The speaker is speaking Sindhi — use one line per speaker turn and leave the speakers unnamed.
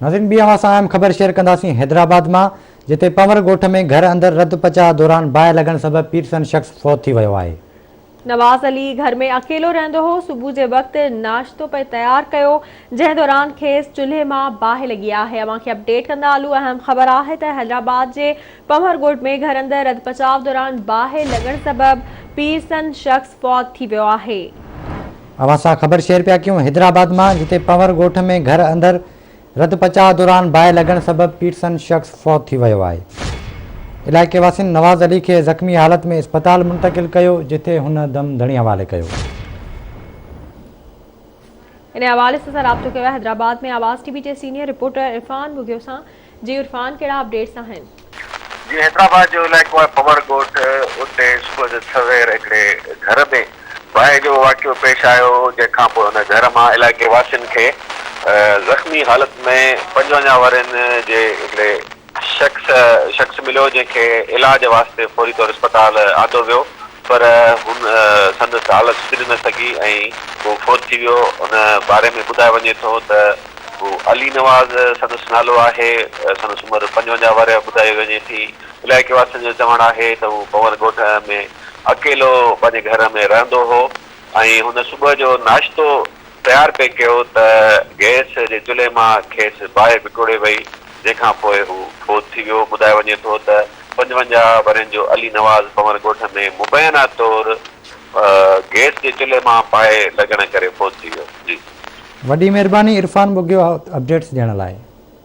ناظرين ٻي اوهان سان اهم خبر شيئر ڪنداسين حيدرآباد مان جتي پنور ڳوٺ ۾ گهر اندر رڌ پچاء دوران باهه لڳڻ سبب پيرسن شخص فوت ٿي ويو آهي.
نواز علي گهر ۾ اڪيلو رهندو هو، صبح جي وقت ناشتو پئي تيار ڪيو، جنهن دوران کيس چلهي مان باهه لڳي آهي. اوهان کي اپڊيٽ ڪندا هلون اهم خبر آهي ته حيدرآباد جي پنور ڳوٺ ۾ گهر اندر رڌ پچاء دوران باهه لڳڻ سبب پيرسن شخص فوت ٿي ويو آهي.
اوهان سان خبر شيئر پيا ڪيون حيدرآباد مان جتي پنور ڳوٺ ۾ گهر اندر رڌ پچاء دوران باهه لڳڻ سبب پيرسن شخص فوت ٿي ويو آهي. علائقي واسين نواز علي کي زخمي حالت ۾ اسپتال منتقل ڪيو جتي هن دم ڌڻي حوالي ڪيو.
ان حوالي سان اسان رابطو ڪيو آهي حيدرآباد ۾ آواز ٽي وي جي سينيئر رپورٽر عرفان ٻگهيو سان. جي عرفان ڪهڙا اپڊيٽس آهن.
جي حيدرآباد جو علائقو آهي پنور ڳوٺ اتي صبح جو سوير هڪڙي گهر ۾ باهه جو واقعو پيش آيو جنهن کان پوء ان گهر مان علائقي واسين کي زخمي حالت ۾ 55 ورهين جي هڪڙي شخص شخص مليو جنهن کي علاج واسطي فوري طور اسپتال آندو ويو پر هن سندس حالت سڌري نه سگهي ۽ هو فوت ٿي ويو ان باري ۾ ٻڌايو وڃي ٿو ته هو علي نواز سندس نالو آهي، سندس عمر 55 ورهيه ٻڌائي وڃي ٿي. علائقي واسين جو چوڻ آهي ته هو پنور ڳوٺ ۾ اڪيلو پنهنجي گهر ۾ رهندو هو ۽ هن صبح جو ناشتو تيار پئي ڪيو ته گئس جي چلهي مان کيس باهه وڪوڙي وئي، جنهن کان پوء هو فوت ٿي ويو. ٻڌايو وڃي ٿو ته 55 ورهين جو علي نواز پنور ڳوٺ ۾ مبينا طور گئس جي چلهي مان باهه لڳڻ ڪري فوت ٿي ويو. جي.
وڏي مهرباني عرفان ٻگهيو اپڊيٽس ڏيڻ لاء.